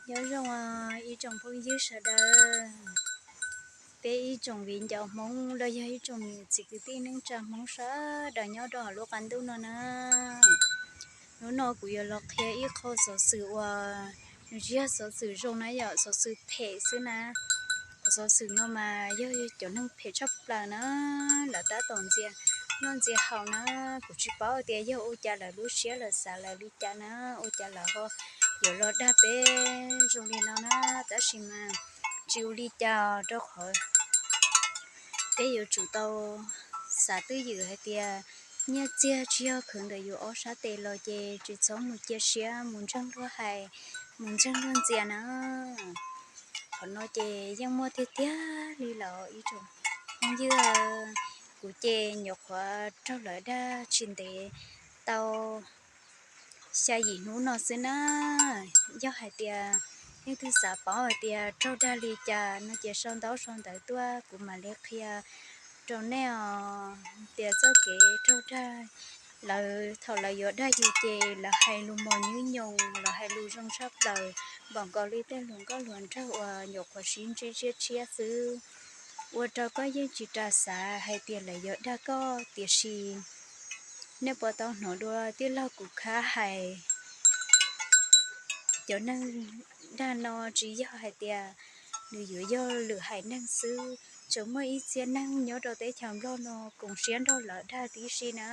Nyob zoo ib tsoom phooj ywg sawv daws, peb ib tsoom viv ncaus Hmoob los yog ib tsoom niam txiv kwv tij neej tsa Hmoob sawv daws nyob rau hauv lub qab ntuj no na. Hnub no kuv yuav los qhia ib qho xov xwm uas nws tsis yog xov xwm zoo na, yog xov xwm phem xwb na. Qhov xov xwm no mas yog cov neeg phem tshaj plaws na, lawv tab tom ntxias noj ntxias haus na. Kuv tsis paub tias yog ua cas lawv lub siab lawv xav lawv li cas na, ua cas lawv ho yuav los dag peb zoo li no na. Tab sis mas tsis ua li cas, rau qhov peb yuav tsum tau xav twj ywm hais tias nyiaj txiag tsis yog khwv ntawm yus ob sab tes los ces tsis txhob mus cia siab mus ntseeg luag hais, mus ntseeg luag ntxias na. Qhov no ces yeej muaj tiag tiag li lawm ib tsoom phooj ywg. Kuv ces nyuam qhuav raug lawv dag tsis ntev tau xya yim hnub no xwb na. Yog hais tias leej twg xav paub hais tias raug dag li cas no ces sau ntaub sau ntawv tuaj kuv mam li qhia rau nej os. Tias txoj kev raug dag, lawv thaum lawv yuav dag yus ces lawv hais lus mos nyuj nyoos, lawv hais lus zoo tshaj plaws, npaum nkaus li tej hluas nkauj hluas nraug uas nyuam qhuav sib ntsib tshiab tshiab xwb. Ua rau koj yeej tsis ras xav hais tias lawv yuav dag koj, tiam sis nej puas tau hnov dua tij laug Kuv Khab hais, cov neeg dag no tsis yog hais tias nws yuav yog lwm haiv neeg xwb, tseem muaj ib txhia neeg nyob rau teb chaws Nplog no koom siab nrog lawv dag tib si na.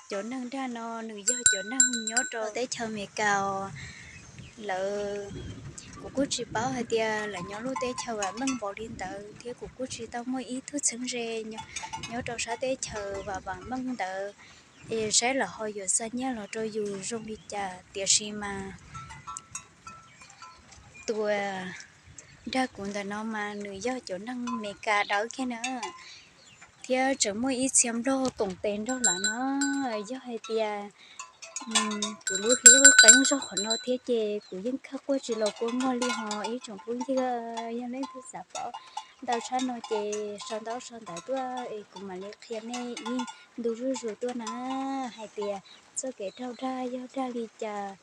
Cov neeg dag no nws yog cov neeg nyob rau teb chaws Amelikas. Lawv, kuv kuj tsis paub hais tias lawv nyob lub teb chaws vam meej npaum li ntawd thiab kuv kuj tsis tau muaj ib tug txheeb ze nyob rau sab teb chaws vam vam meej ntawd es saib lawv ho yuav xa nyiaj los rau yus zoo li cas. Tiam sis mas tus dag kuv ntawm no mas nws yog cov neeg Amelikas dawb kiag na, thiab tseem muaj ib txhia Nplog koom tes nrog lawm no. Yog hais tias kuv lub hlwb qeeb zog qhov no thiab ces kuv yeej khawb quaj tsis los kua muag li hos ib tsoom phooj ywg. Yog leej twg xav paub ntau tshaj no ces sau ntaub sau ntawv tuaj es kuv mam li qhia nej ib ntu zuj zus tuaj na, hais tias txoj kev raug dag yog dag li cas,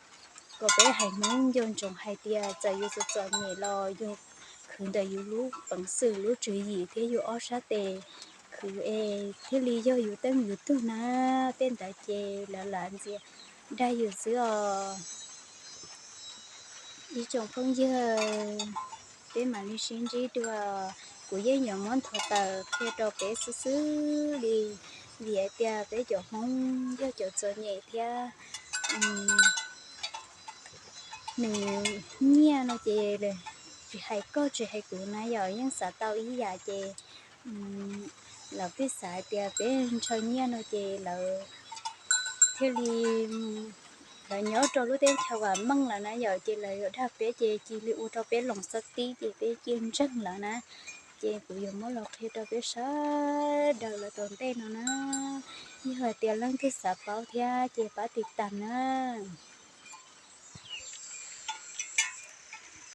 kom peb haiv Hmoob nco ntsoov hais tias txawm yus txom txom nyem los yus khwv ntawm yus lub peev xwm lub tswv yim thiab yus ob sab tes khwv es thiaj li yog yus teej yus tug na. Tej ntawd ces lawv lam ntxias dag yus xwb os. Ib tsoom phooj ywg, peb mam li sib ntsib dua. Kuv yeej yuav muab nthuav tawm qhia rau peb xwb xwb li, vim hais tias peb cov Hmoob yog cov txom nyem thiab nws nyiaj no ces tsis hais koj tsis hais kuv na yom, yeej xav tau ib yam ces lawv pheej xav hais tias peb ntshaw nyiaj no ces lawv thiaj li, lawv nyob rau lub teb chaws vam meej lawm na yom, ces lawv yuav dag peb ces cia li ua rau peb loos xab tib ces peb cia ntseeg lawv na. Ces kuv yuav muab los qhia rau peb sawv daws los tom ntej no na. Yog hais tias leej twg xav paub thiab ces pab tiv tas na.